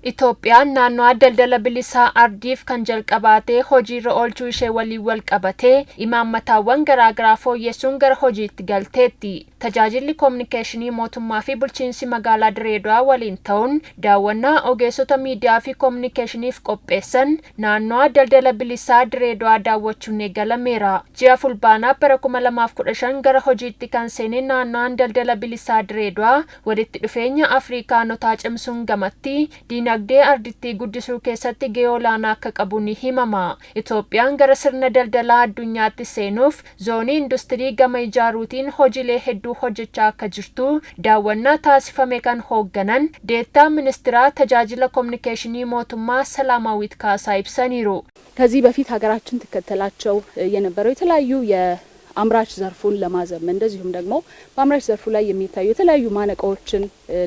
Itoophiyaan naannoo daldala bilisaa ardiif kan jalqabaatee hojiirra oolchuu ishee waliin wal qabatee imaammataawwan garaagaraa fooyyessuun gara hojiitti galteetti. Tajaajilli koominikeeshinii mootummaa fi bulchiinsi magaalaa Direedawaa waliin ta'uun daawwannaa ogeessota miidiyaa fi koominikeeshiniif qopheessan naannoo daldala bilisaa Direedawaa daawwachuun eegalameera. Ji'a Fulbaanaa bara 2015 gara hojiitti kan seene naannoon daldala bilisaa Direedawaa walitti dhufeenya Afrikaanotaa cimsuun gamatti diinagdee ardittii guddisuu keessatti gahee olaanaa akka qabu ni himama. Itoophiyaan gara sirna daldalaa addunyaatti seenuuf zoonii industirii gama ijaaruutiin hojiilee hedduu hojjechaa akka jirtu daawwannaa taasifame kan hoogganan deettaa ministiraa tajaajila koominikeeshinii mootummaa Salaamaawwiit Kaasaa ibsaniiru. ከዚህ በፊት ሀገራችን ትከተላቸው የነበረው የተለያዩ የአምራች ዘርፉን ለማዘመን እንደዚሁም ደግሞ በአምራች ዘርፉ ላይ የሚታዩ የተለያዩ ማነቆዎችን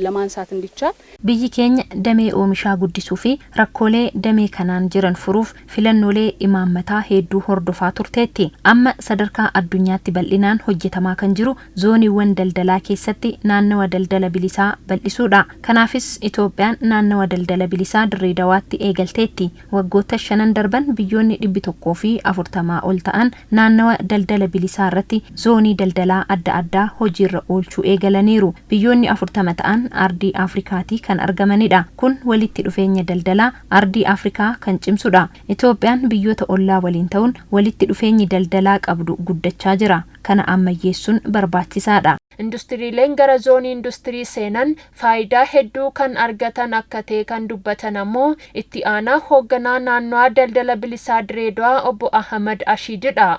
ለማንሳት እንዲቻል Biyyi keenya damee oomishaa guddisuu fi rakkoolee damee kanaan jiran furuuf filannoolee imaammataa hedduu hordofaa turteetti. Amma sadarkaa addunyaatti bal'inaan hojjetamaa kan jiru zooniiwwan daldalaa keessatti naannawa daldala bilisaa bal'isuudha. Kanaafis Itoophiyaan naannawa daldala bilisaa Dirree Dawaatti eegalteetti. Waggoota shanan darban biyyoonni 140 ol ta'an naannawa daldala bilisaa irratti zoonii daldalaa adda addaa hojiirra oolchuu eegalaniiru. Biyyoonni 40 ta'an ardii Afrikaatii kan argamanidha. Kun walitti dhufeenya daldalaa ardii Afrikaa kan cimsudha. Itoophiyaan biyyoota ollaa waliin ta'uun walitti dhufeenyi daldalaa qabdu guddachaa jira. Kana ammayyeessuun barbaachisaadha. Industiriileen gara zoonii industirii seenan faayidaa hedduu kan argatan akka ta'e kan dubbatan ammoo itti aanaa hoogganaa naannoo daldala bilisaa Direedawaa obbo Ahmad Ashiididha.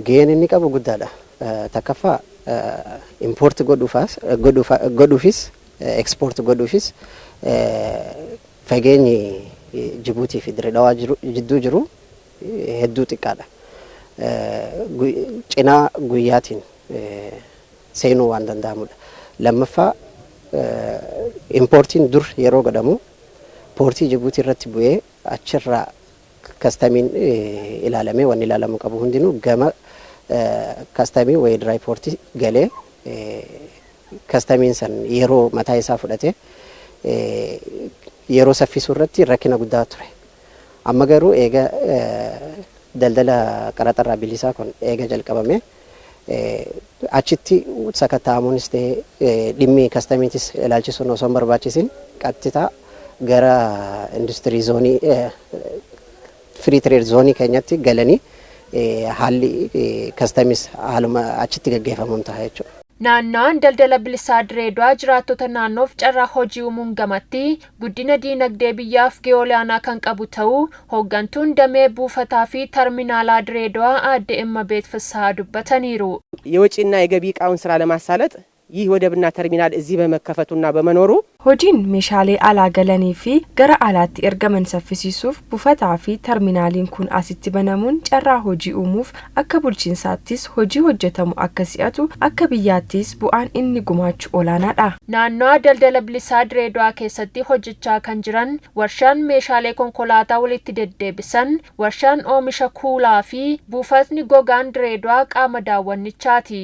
Gaheen inni qabu guddaadha. Takkaffaa, import godhuufis export godhuufis fageenyi Jibuutii fi Dirreedawaa jidduu jiru hedduu xiqqaadha. Cinaa guyyaatiin seenuu waan danda'amudha. Lammaffaa, importiin dur yeroo godhamu poortii Jibuutii irratti bu'ee achirraa kastamiin ilaalamee, wanni ilaalamuu qabu hundinuu gama kastamii wayii dry poortii galee, kastamiin san yeroo mataa isaa fudhate yeroo saffisuu irratti rakkina guddaa ture. Amma garuu eega daldala qaraxarraa bilisaa kun eega jalqabame, achitti sakatta'amuunis ta'ee dhimmi kastamiitis ilaalchisuun osoo hin barbaachisin, qaxxitaa gara industirii zoonii, free trade zoonii keenyatti galanii haalli kastamis haaluma achitti gaggeeffamuun ta'a jechuudha. Naannawaan daldala bilisaa Direedawaa jiraattota naannoof carraa hojii uumuun gamatti guddina diinagdee biyyaaf gahee olaanaa kan qabu ta'uu hooggantuun damee buufataa fi terminaalaa Direedawaa aadde Immabeet ፍስሐ dubbataniiru. የወጪና የገቢ እቃውን ስራ ለማሳለጥ ይህ ወደብና ተርሚናል እዚህ በመከፈቱና በመኖሩ Hojiin meeshaalee alaa galanii fi gara alaatti ergaman saffisiisuuf buufataa fi terminaaliin kun asitti banamuun carraa hojii uumuuf, akka bulchiinsaattis hojii hojjetamu akka si'atu, akka biyyaattis bu'aan inni gumaachu olaanaadha. Naannoo daldala bilisaa Direedawaa keessatti hojjechaa kan jiran warshaan meeshaalee konkolaataa walitti deddeebisan, warshaan oomisha kuulaa fi buufatni gogaan Direedawaa qaama daawwannichaati.